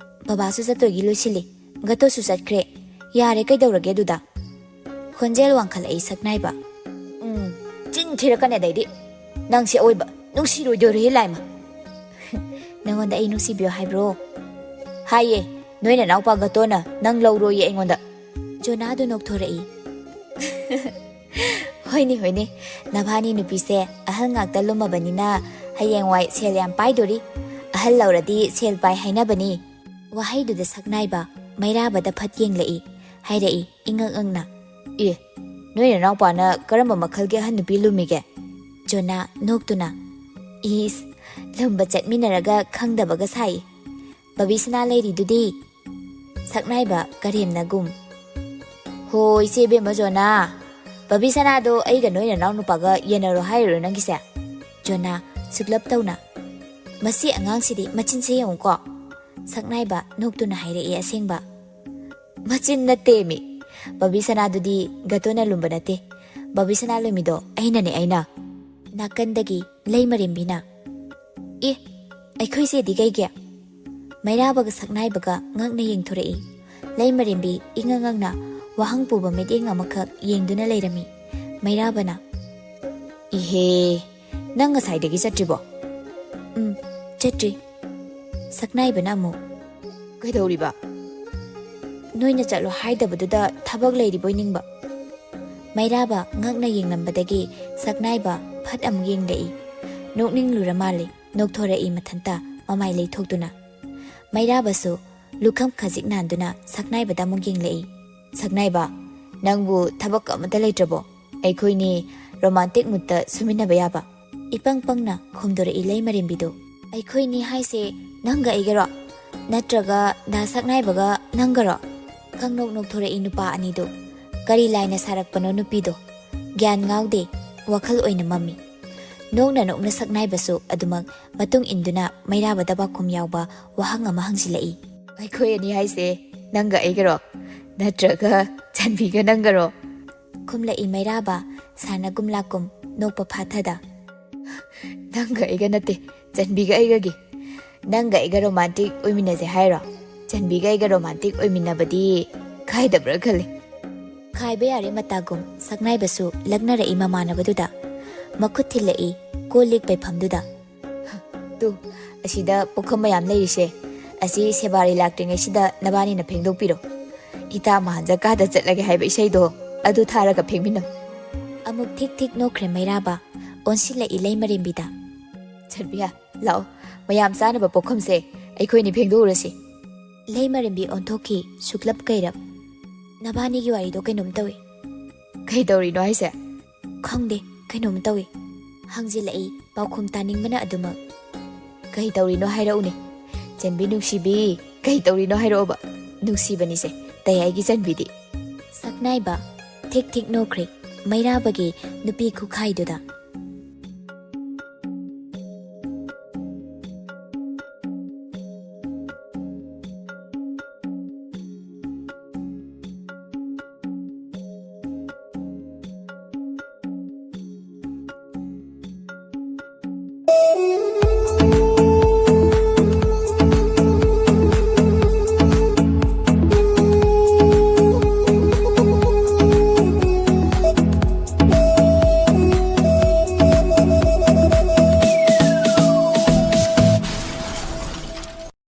ꯕꯕꯥꯁꯨ ꯆꯠꯇꯣꯏꯒꯤ ꯂꯣꯏꯁꯤꯜꯂꯤ, ꯒꯇꯣꯁꯨ ꯆꯠꯈ꯭ꯔꯦ꯫ ꯌꯥꯔꯦ, ꯀꯩꯗꯧꯔꯒꯦ ꯑꯗꯨꯗ?" ꯈꯣꯟꯖꯦꯜ ꯋꯥꯡꯈꯠꯂꯛꯏ ꯁꯛꯅꯥꯏꯕ꯫ "ꯎꯝ, ꯆꯤꯟ ꯊꯤꯔꯛꯀꯅꯤ ꯑꯗꯩꯗꯤ꯫ ꯅꯪꯁꯦ ꯑꯑꯣꯏꯕ ꯅꯨꯡꯁꯤꯔꯣꯏꯗꯣꯔꯦꯍꯦ ꯂꯥꯏꯃ꯫" "ꯅꯪꯉꯣꯟꯗ ꯑꯩ ꯅꯨꯡꯁꯤꯕꯤꯌꯣ ꯍꯥꯏꯕ꯭ꯔꯣ?" "ꯍꯥꯏꯌꯦ, ꯅꯣꯏ ꯅꯅꯥꯎꯄꯥ ꯒꯇꯣꯅ ꯅꯪ ꯂꯧꯔꯣꯌꯦ ꯑꯩꯉꯣꯟꯗ꯫" ꯖꯣꯅꯥꯗꯨ ꯅꯣꯛꯊꯣꯔꯛꯏ꯫ "ꯍꯣꯏꯅꯦ, ꯍꯣꯏꯅꯦ, ꯅꯕꯥꯅꯤ ꯅꯨꯄꯤꯁꯦ ꯑꯍꯜ ꯉꯥꯛꯇ ꯂꯨꯝꯃꯕꯅꯤꯅ ꯍꯌꯦꯡꯋꯥꯏ ꯁꯦꯜ ꯌꯥꯝ ꯄꯥꯏꯗꯣꯔꯤ꯫ ꯑꯍꯜ ꯂꯧꯔꯗꯤ ꯁꯦꯜ ꯄꯥꯏ ꯍꯥꯏꯅꯕꯅꯤ꯫" ꯋꯥꯍꯩꯗꯨꯗ ꯁꯛꯅꯥꯏꯕ ꯃꯩꯔꯥꯕꯗ ꯐꯠ ꯌꯦꯡꯂꯛꯏ, ꯍꯥꯏꯔꯛꯏ ꯏꯉꯛ ꯉꯛꯅ, "ꯑꯦ, ꯅꯣꯏ ꯅꯅꯥꯎꯄꯥꯅ ꯀꯔꯝꯕ ꯃꯈꯜꯒꯤ ꯑꯍꯜ ꯅꯨꯄꯤ ꯂꯨꯝꯃꯤꯒꯦ? ꯖꯣꯅꯥ ꯅꯣꯛꯇꯨꯅ, "ꯏꯁ, ꯂꯨꯝꯕ ꯆꯠꯃꯤꯟꯅꯔꯒ ꯈꯪꯗꯕꯒ ꯁꯥꯏ꯫ ꯕꯕꯤꯁꯅꯥ ꯂꯩꯔꯤꯗꯨꯗꯤ?" ꯁꯛꯅꯥꯏꯕ ꯀꯔꯦꯝꯅꯒꯨꯝ, "ꯍꯣ, ꯏꯆꯦ ꯏꯕꯦꯝꯃ ꯖꯣꯅꯥ, ꯕꯕꯤꯁꯅꯥꯗꯣ ꯑꯩꯒ ꯅꯣꯏ ꯅꯅꯥꯎ ꯅꯨꯄꯥꯒ ꯌꯦꯟꯅꯔꯣ ꯍꯥꯏꯔꯤꯔꯣ ꯅꯪꯒꯤꯁꯦ?" ꯖꯣꯅꯥ ꯁꯨꯛꯂꯞ ꯇꯧꯅ, "ꯃꯁꯤ ꯑꯉꯥꯡꯁꯤꯗꯤ ꯃꯆꯤꯟꯁꯦ ꯌꯦꯡꯉꯨꯀꯣ꯫" ꯁꯛꯅꯥꯏꯕ ꯅꯣꯛꯇꯨꯅ ꯍꯥꯏꯔꯛꯏ ꯑꯁꯦꯡꯕ꯫ "ꯃꯆꯤꯟ ꯅꯠꯇꯦꯃꯤ꯫ ꯕꯕꯤꯁꯅꯥꯗꯨꯗꯤ ꯒꯇꯣꯅ ꯂꯨꯝꯕ ꯅꯠꯇꯦ꯫ ꯕꯕꯤꯁꯅꯥ ꯂꯨꯝꯃꯤꯗꯣ ꯑꯩꯅꯅꯦ, ꯑꯩꯅ꯫" ꯅꯥꯀꯟꯗꯒꯤ ꯂꯩꯃꯔꯦꯝꯕꯤꯅ, "ꯑꯦ, ꯑꯩꯈꯣꯏ ꯆꯦꯗꯤ ꯀꯩꯒꯤ?" ꯃꯩꯔꯥꯕꯒ ꯁꯛꯅꯥꯏꯕꯒ ꯉꯛꯅ ꯌꯦꯡꯊꯣꯔꯛꯏ꯫ ꯂꯩꯃꯔꯦꯝꯕꯤ ꯏꯉꯛ ꯉꯛꯅ ꯋꯥꯍꯪ ꯄꯨꯕ ꯃꯤꯠꯌꯦꯡ ꯑꯃꯈꯛ ꯌꯦꯡꯗꯨꯅ ꯂꯩꯔꯝꯃꯤ꯫ ꯃꯩꯔꯥꯕꯅ, "ꯏꯍꯦ, ꯅꯪ ꯉꯁꯥꯏꯗꯒꯤ ꯆꯠꯇ꯭ꯔꯤꯕꯣ?" "ꯎꯝ, ꯆꯠꯇ꯭ꯔꯤ꯫" ꯁꯛꯅꯥꯏꯕꯅ ꯑꯃꯨꯛ, "ꯀꯩꯗꯧꯔꯤꯕ?" "ꯅꯣꯏꯅ ꯆꯠꯂꯣ ꯍꯥꯏꯗꯕꯗꯨꯗ ꯊꯕꯛ ꯂꯩꯔꯤꯕꯣꯏ ꯅꯤꯡꯕ꯫" ꯃꯩꯔꯥꯕ ꯉꯛꯅ ꯌꯦꯡꯂꯝꯕꯗꯒꯤ ꯁꯛꯅꯥꯏꯕ ꯐꯠ ꯑꯃꯨꯛ ꯌꯦꯡꯂꯛꯏ꯫ ꯅꯣꯛꯅꯤꯡꯂꯨꯔ ꯃꯥꯜꯂꯦ, ꯅꯣꯛꯊꯣꯔꯛꯏ ꯃꯊꯟꯇ ꯃꯃꯥꯏ ꯂꯩꯊꯣꯛꯇꯨꯅ꯫ ꯃꯩꯔꯥꯕꯁꯨ ꯂꯨꯈꯝ ꯈꯖꯤꯛ ꯅꯥꯟꯗꯨꯅ ꯁꯛꯅꯥꯏꯕꯗ ꯑꯃꯨꯛ ꯌꯦꯡꯂꯛꯏ꯫ "ꯁꯛꯅꯥꯏꯕ, ꯅꯪꯕꯨ ꯊꯕꯛ ꯑꯃꯠꯇ ꯂꯩꯇ꯭ꯔꯕꯣ? ꯑꯩꯈꯣꯏꯅꯤ ꯔꯣꯃꯥꯟꯇꯤꯛ ꯃꯨꯠꯇ ꯁꯨꯃꯤꯟꯅꯕ ꯌꯥꯕ?" ꯏꯄꯪ ꯄꯪꯅ ꯈꯣꯝꯗꯣꯔꯛꯏ ꯂꯩꯃꯔꯦꯝꯕꯤꯗꯣ꯫ "ꯑꯩꯈꯣꯏꯅꯤ ꯍꯥꯏꯁꯦ ꯅꯪꯒ ꯑꯩꯒꯔꯣ? ꯅꯠꯇ꯭ꯔꯒ ꯗꯥ ꯁꯛꯅꯥꯏꯕꯒ ꯅꯪꯒꯔꯣ?" ꯈꯪꯅꯣꯛ ꯅꯣꯛꯊꯣꯔꯛꯏ ꯅꯨꯄꯥ ꯑꯅꯤꯗꯣ꯫ ꯀꯔꯤ ꯂꯥꯏꯅ ꯁꯥꯔꯛꯄꯅꯣ ꯅꯨꯄꯤꯗꯣ? ꯒ꯭ꯌꯥꯟ ꯉꯥꯎꯗꯦ, ꯋꯥꯈꯜ ꯑꯣꯏꯅ ꯃꯝꯃꯤ꯫ ꯅꯣꯛꯅ ꯅꯣꯛꯅ ꯁꯛꯅꯥꯏꯕꯁꯨ ꯑꯗꯨꯃꯛ ꯃꯇꯨꯡ ꯏꯟꯗꯨꯅ ꯃꯩꯔꯥꯕꯗ ꯄꯥꯎꯈꯨꯝ ꯌꯥꯎꯕ ꯋꯥꯍꯪ ꯑꯃ ꯍꯪꯖꯤꯜꯂꯛꯏ꯫ "ꯑꯩꯈꯣꯏ ꯑꯅꯤ ꯍꯥꯏꯁꯦ ꯅꯪꯒ ꯑꯩꯒꯔꯣ? ꯅꯠꯇ꯭ꯔꯒ ꯆꯟꯕꯤꯒ ꯅꯪꯒꯔꯣ?" ꯈꯨꯝꯂꯛꯏ ꯃꯩꯔꯥꯕ ꯁꯥꯟꯅꯒꯨꯝ ꯂꯥꯛꯀꯨꯝ ꯅꯣꯛꯄ ꯐꯥꯊꯗ꯫ "ꯅꯪꯒ ꯑꯩꯒ ꯅꯠꯇꯦ, ꯆꯟꯕꯤꯒ ꯑꯩꯒꯒꯤ꯫ ꯅꯪꯒ ꯑꯩꯒ ꯔꯣꯃꯥꯟꯇꯤꯛ ꯑꯣꯏꯃꯤꯟꯅꯁꯦ ꯍꯥꯏꯔꯣ? ꯆꯟꯕꯤꯒ ꯑꯩꯒ ꯔꯣꯃꯥꯟꯇꯤꯛ ꯑꯣꯏꯃꯤꯟꯅꯕꯗꯤ ꯀꯥꯏꯗꯕ꯭ꯔꯥ ꯈꯜꯂꯤ꯫" ꯈꯥꯏꯕ ꯌꯥꯔꯦ ꯃꯇꯥꯒꯨꯝ ꯁꯛꯅꯥꯏꯕꯁꯨ ꯂꯛꯅꯔꯛꯏ ꯃꯃꯥꯟꯅꯕꯗꯨꯗ꯫ ꯃꯈꯨꯠ ꯊꯤꯜꯂꯛꯏ ꯀꯣꯜ ꯂꯤꯛ ꯄꯩꯐꯝꯗꯨꯗ꯫ "ꯇꯨ, ꯑꯁꯤꯗ ꯄꯨꯈꯝ ꯃꯌꯥꯝ ꯂꯩꯔꯤꯁꯦ, ꯑꯁꯤ ꯁꯦꯕꯥꯔꯤ ꯂꯥꯛꯇ꯭ꯔꯤꯉꯩꯁꯤꯗ ꯅꯕꯥꯅꯤꯅ ꯐꯦꯡꯗꯣꯛꯄꯤꯔꯣ꯫ ꯏꯇꯥ ꯃꯍꯥꯟꯖ ꯀꯥꯗ ꯆꯠꯂꯒꯦ ꯍꯥꯏꯕ ꯏꯁꯩꯗꯣ, ꯑꯗꯨ ꯊꯥꯔꯒ ꯐꯦꯡꯃꯤꯟꯅꯧ꯫" ꯑꯃꯨꯛ ꯊꯤꯛ ꯊꯤꯛ ꯅꯣꯛꯈ꯭ꯔꯦ ꯃꯩꯔꯥꯕ, ꯑꯣꯟꯁꯤꯜꯂꯛꯏ ꯂꯩꯃꯔꯦꯝꯕꯤꯗ꯫ "ꯆꯟꯕꯤꯌꯥ, ꯂꯥꯛꯑꯣ, ꯃꯌꯥꯝ ꯆꯥꯅꯕ ꯄꯣꯛꯐꯝꯁꯦ ꯑꯩꯈꯣꯏꯅꯤ ꯐꯦꯡꯗꯣꯛꯎꯔꯁꯤ꯫" ꯂꯩꯃꯔꯦꯝꯕꯤ ꯑꯣꯟꯊꯣꯛꯈꯤ ꯁꯨꯛꯂꯞ ꯀꯩꯔꯞ꯫ "ꯅꯕꯥꯅꯤꯒꯤ ꯋꯥꯔꯤꯗꯣ ꯀꯩꯅꯣꯝ ꯇꯧꯏ꯫" "ꯀꯩ ꯇꯧꯔꯤꯅꯣ ꯍꯥꯏꯁꯦ?" "ꯈꯪꯗꯦ, ꯀꯩꯅꯣꯝ ꯇꯧꯏ꯫" ꯍꯪꯖꯤꯜꯂꯛꯏ ꯄꯥꯎꯈꯨꯝ ꯇꯥꯅꯤꯡꯕꯅ ꯑꯗꯨꯃꯛ꯫ "ꯀꯩ ꯇꯧꯔꯤꯅꯣ ꯍꯥꯏꯔꯛꯎꯅꯦ꯫ ꯆꯟꯕꯤ ꯅꯨꯡꯁꯤꯕꯤ, ꯀꯩ ꯇꯧꯔꯤꯅꯣ ꯍꯥꯏꯔꯛꯑꯣꯕ꯫ ꯅꯨꯡꯁꯤꯕꯅꯤꯁꯦ, ꯇꯌꯥꯏꯒꯤ ꯆꯟꯕꯤꯗꯤ"꯫ ꯁꯛꯅꯥꯏꯕ ꯊꯤꯛ ꯊꯤꯛ ꯅꯣꯛꯈ꯭ꯔꯦ ꯃꯩꯔꯥꯕꯒꯤ ꯅꯨꯄꯤ ꯈꯨꯈꯥꯏꯗꯨꯗ꯫